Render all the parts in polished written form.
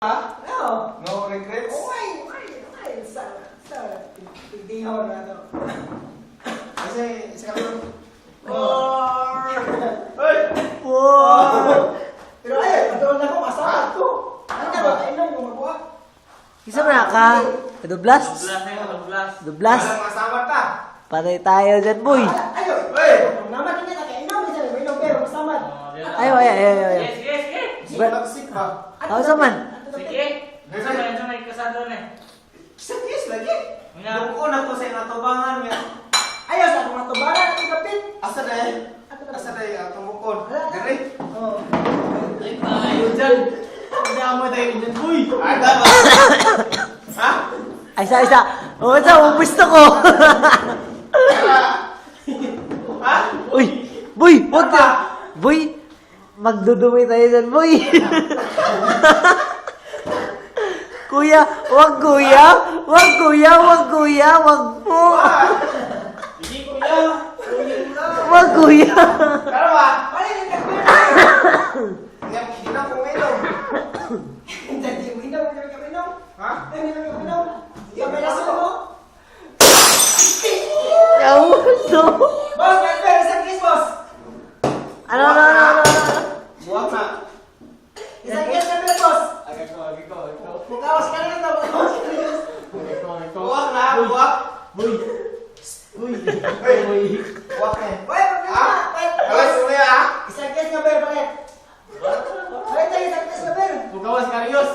Ha? No. No regrets? Why? Why? Why? Sa, tigdihon na to. Kasi, isa ka lang. Oh. Ay! Oh. Pero ay, patuloy na ko, kasama ko. Ano ba? Kainom, gumawa. Isa man na ka. Dublas? Dublas na yun, dublas. Dublas. Walang asawa ka. Patay tayo dyan, boy. Ayo. Hey! Naman din na kainom, isa na mainom pero kasama. Ay, ay, ay, ay, ay. Sige, sige, sige. Siksik ba? Ako sa man. Sige. Sa may kasado na eh. Sa kiss lagi. Nga. Duko na ko sa inatubangan nga. Ayo sa akong matubaran at kapit. Asa na eh? Asa na eh? Tumukon. Dire. Oh. Ay, tayo dyan. Hindi ako tayo dyan, boy. Ay, tama. Ha? Ay, isa, isa. O, isa, umpisto ko. Ha? Uy, boy, wag ka. Boy, magdudumi tayo dyan, boy. Kuya, wag kuya. Wag kuya, wag kuya, wag po. Sige, kuya. Wag kuya. Karo ba? Wala yung nagpit. Hindi hindi na ko uminom. Hindi mo inom, hindi mo inom. Ha? Hindi mo inom. Kamera sa mo. Yaw, no. Boss, may pera sa kiss, boss. Ano, ano, ano, ano, ano. Buwak na. Isang kiss na pero, boss. Agad ko, agad ko, agad ko. Mukawas ka na lang, mukawas ka na lang. Agad ko, agad ko. Buwak na. Buwak. Boy. Uy. Uy. Uy. Buwak na eh. Wait, problema. Ha? Wait, Alas, uli ah. Isang kiss na pero, bakit? Wait, tayo, isang kiss na pero. Bukawas, Karios.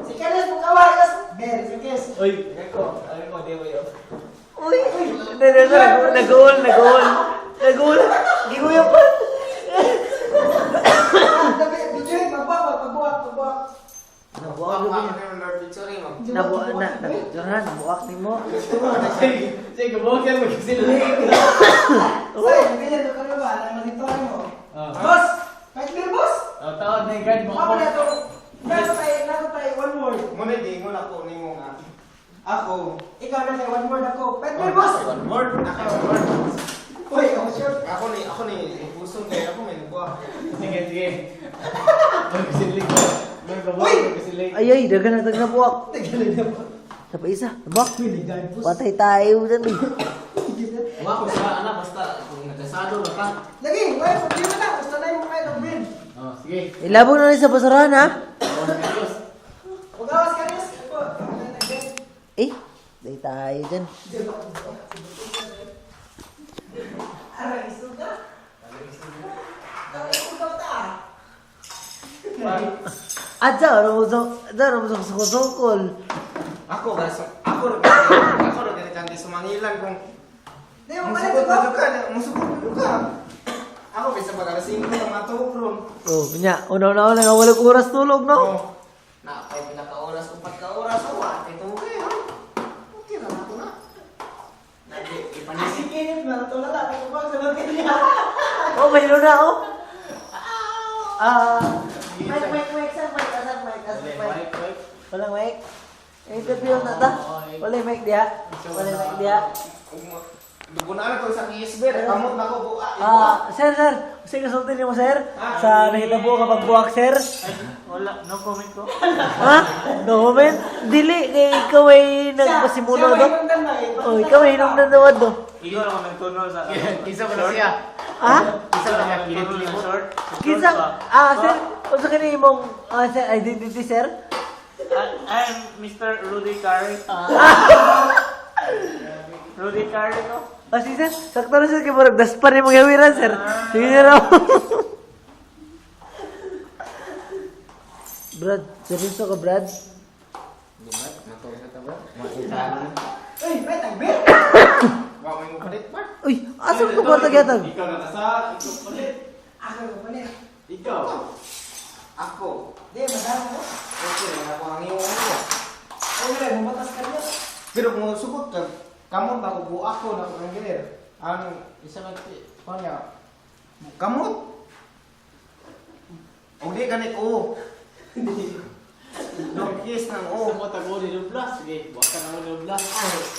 Si Carlos, mukawas. Ber, isang kiss. Uy. Agad ko, agad ko, di mo yun. Uy, hindi, hindi, hindi. Nag-goal, nag-goal. Nag-goal. Giguya pa. Ah, tabi, video yun, magbuwak, magbuwak, magbuwak. Nabuak Buwak na. na. Yung picture mo. Nabuak na. Na, nabuak ni mo. Sige, sige, buwak yan, magsilig. Say, ganyan, doon ka na ba? Alam mo dito, ano mo? Ah. Boss! Kahit beer, boss! Oh, tawad na yung guard mo. Ako na ito. Nasa tayo, nasa tayo, one word. Muna giingon ako nimo nga. Ako. Ikaw na tayo, one word ako. Kahit beer, boss! One word. Ako one word. Uy, ako sure. Ako ni puso kay ako may nagbuwak. Sige, sige. Magsilig ko. Uy! Magsilig. Ay, ay, dagan na dagan na buwak. Tagalog na po. Sa pa isa, nabuak. Uy, nagdaan, boss. Patay tayo dyan, boy. Wa ko sa anak basta kung nagkasado ra ka. Lagi, wala problema na. Basta na yung kahit ang beer. Oh, sige. Ilabog na rin sa basurahan, ha? Bukawas, Karios. Mukawas, Carlos. Ako, Eh, day tayo dyan. Aray, suga. Aray, suga ta. At sa oras mo sa, sa oras mo sa sukol. Ako ba ako ra ako ra gani kanti sumangilan kung Di mo palit musugot ba? na ka, musugot na ka. Ako bisa pag alas 5 na matulog ron. Oh, nya, una-una nga walang oras tulog, no? Oh. Na kay pila ka oras, upat ka oras, oh, ate to kay. Okay ra na ko na. Nadi ipanis. Si Kenneth, maratulala. Nagubang sa mga kanya. Oh, mayroon na, oh. Ah, mic, mic, mic, saan mic, asan mic, asan mic? Mike, Mike. Walang mic? Interview na ta? Wala mic diha? Wala mic diha? Dugo na ko sa kiss ber, kamot na ko buwa. Ah, sir, sir, sige kasulti nimo, sir. Sa nahitabo ka pagbuwak, sir. Wala, no comment ko. Ha? No comment? Dili kay ikaw ay nagpasimuno do. Oh, ikaw ay hinungdan do do. Ikaw lang nagtuno sa Kinsa ba na siya? Ha? Kinsa ba siya? Kinsa short? Kinsa? Ah, sir, unsa kani imong sir, identity, sir? I'm Mr. Rudy Carr. Rudy Carr ko. Ah, sige, sir. Sakto na, sir, kay murag daspan imong gawiran, sir. Sige, sir. Oh. Brad, seryoso ka, Brad? Uy, may tagbe. Wa mo imong palit ba? Uy, asa ko kwarta gyatag? Ikaw na kasa, ikaw palit. Ako yung palit. Ikaw. Ako. Di, madami mo. Okay, na ako ang iyong ano. Okay, bumatas ka niya. Pero kung sugot ka, kamot na ko buak ko na ko ang gilir. Ano, isa ka kanya. Kamot. O di gani ko. Don't kiss nang Sa o. mo tago ni Dublas. Sige, buwak ka na mo ni Dublas.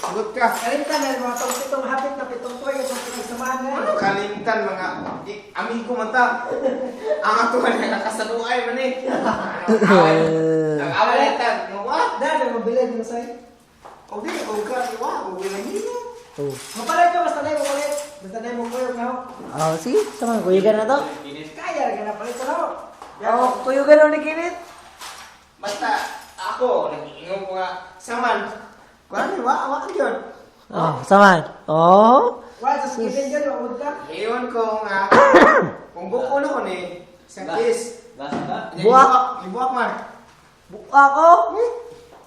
Sugot ka. Kalimtan na mga tong pitong hapit na pitong tuway itong pinagsamahan na. Ano kalimtan mga amigo man ta. Ang ato man nakakasaluay man eh. Ang away. Ang away. Dili di say. O di ko ka wa ko wala nimo. Oh. Mapalit ka basta na mo kulit. Basta na mo kuyog na ho. Oh, sige, sama kuyugan na to. Kaya ra ka na palit ko na ho. Oh, kuyugan na ni Kinit. Basta ako nag-iingon ko nga saman. Kuan wa wa gyud. Oh, saman. Oh. Wa sa skipin dyan, wa ka. Iyon ko nga kung buko na ko ni isang kiss. Buwak. Ibuwak man. Buka ko.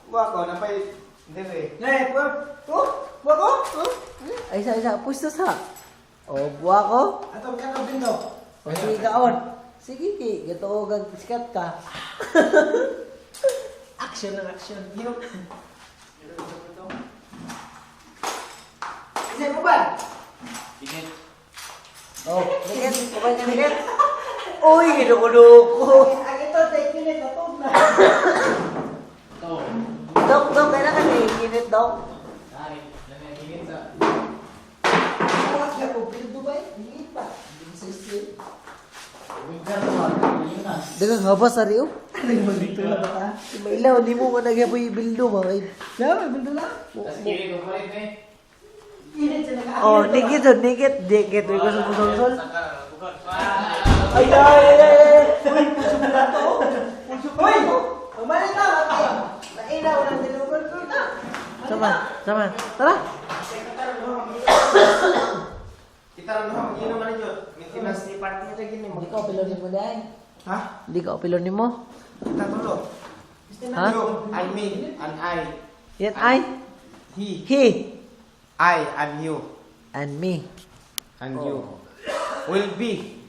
Buwak ko napay dire. Ne, kuya. Oh, wa ko. Oh. Ay, isa, isa. Pwesto sa. Oh, buwa ko. Atong ka na bindo. O, sige kaon. Sige, ki. Gato kag sikat ka. Action ng action. Yo. Kasi mo ba? Oh, Niket. Okay ka, Niket. Uy, ginukulo. Ang ito, take minute, natog na. Dok, dok, kailangan ni Kinit, dok. Wala ko, bildo ba eh? Hindi pa. Hindi mo sa isip. Dagang habas sa Rio. Ano mo dito na ba? Mailaw, di mo nga nagyapoy bildo, mga kay. Na, may bildo na. Init siya nag Oh, Nikit, oh, Nikit. Nikit, uy, gusto mo sol. Ay, ay, ay, ay, ay. Uy, puso mo na to. Uy! Umalit na! Nainaw na tinugol ko na. Sama, sama. Tara. Kita ra no ginom man jud. Maintenance ni partner ra gini Hindi ka opilon mo dahil. Ha? Hindi ka opilon mo. Kita tulo. Ha? You and me and I. Yan ay, He. he, I and you. and me. And you will be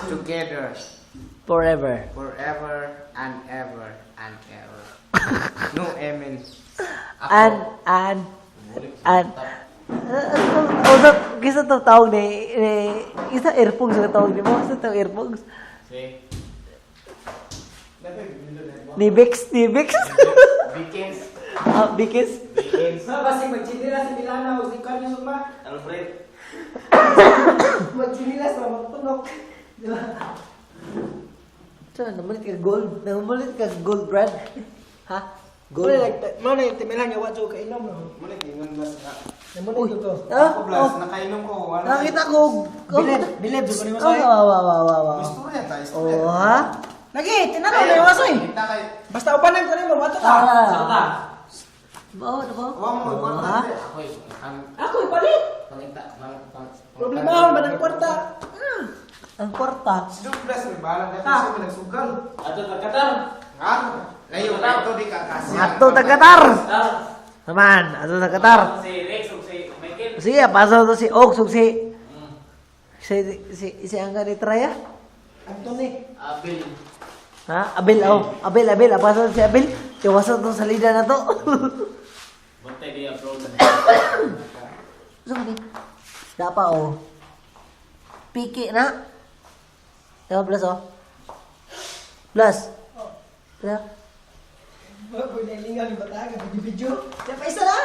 together Forever. forever and ever and ever. No amen. Ako. And, oh, so, kisa to tawag ni, isa earphones ang tawag ni mo, isa tawag earphones. Ni Bix, ni Bix. Bikins. Ah, Bikis. Bikins. Ma, basig magchinila si Milana o si Carlos Suma. Alfred. Magchinila sa magtunok. Di ba? So, namalit ka gold, namalit ka gold brand. Ha? Gold. Gold. Mo na yung timilan nga wadyo ka inom. No? Muna ingon blas na. Namo Uy. na ito. Ah, Ako blas oh. nakainom ko. Wala. Nakita ko. Bilib, bilib, ko ni Oh, Masoy. wow, wow, wow, wow, wow. Istorya ta, istorya. Oh, ha? Lagi, tinanaw na yung wasoy. Kita kay Basta upanan ko nimo, wato ta. Ah. Bao, ano ba? Wa mo Oh, ha? kwarta. Ang Ako ipalit. pangita pang pang. Problema ba ng kwarta? Ang kwarta. Si Douglas may balang dahil Ah. siya nagsugal. Ha? Layo ka to di ka kasi. Ato tagatar. Naman, ato tagatar. Sige, pasaw to si Ox ug si si si si ang ni Traya. Anthony. Ha? Abel, oh. Abel, Abel, apasaw si Abel. Iwasan tong salida na to. So ni. Dapa oh. Piki na. Diba, Blas, oh. Blas. Blas. Bago na ilingaw ni Bataga, video-video. Di pa isa na?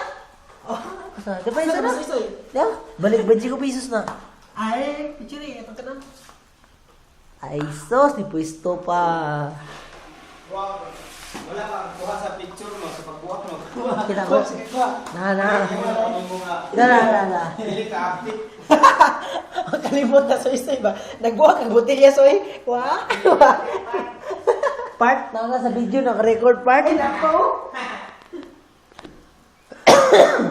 Oh. Asa? Di ba isa na? Isa, isa. Diba? Balik 25 pesos na. Ay, picture eh, itong ka na. Ay, sos, ni pwesto pa. Wow. Wala kang kuha sa picture mo sa pagbuhat mo. Kita ko. Sige, kuha. Na, na. Ano mo nga? Na, na, na, na. Dili ka active. Kalimot na soy soy ba? Nagbuha kag botelya soy. Wa. Part, na na sa video, naka-record part. Ay nako.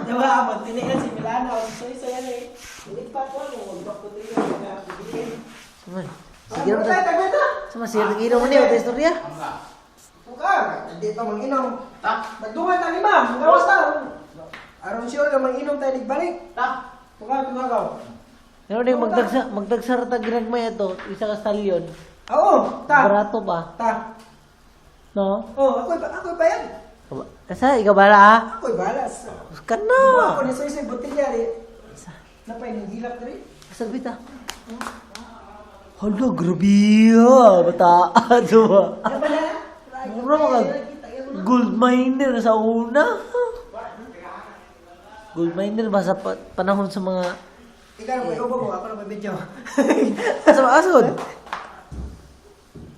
Diba, magtinilan si Milano, si Soy Soy ano eh. Nilipat ko ano, magbak botelya na bibigyan. Saman. Sige Sige na. tayo, tayo ta. Sama, sige na mo niyo, ito istorya. Buka, hindi pa manginom. Ta. Magdungan ta lima, magawas ta. Aron sure nga manginom tayo nagbalik. Ta. Buka, tumagaw. Meron yung magdagsa, magdagsar ta ginagmay ito, isa ka stallion. Oo, ta. Barato pa. Ta. No? Oh, ako'y ako'y bayad. Asa, ikaw bala ha? Ako'y balas. Ka Buha ko na! ni Soy Soy botelya ri. Napay nang gilak diri. Asa bita? Hala, grabe ha! Bataan, diba? Napay na. Mura mga gold miner sa una. Gold miner ba sa panahon sa mga Ikaw na may ubo ko, ako na may video. sa mga asod?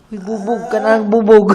Uy, bubog ka na ng bubog.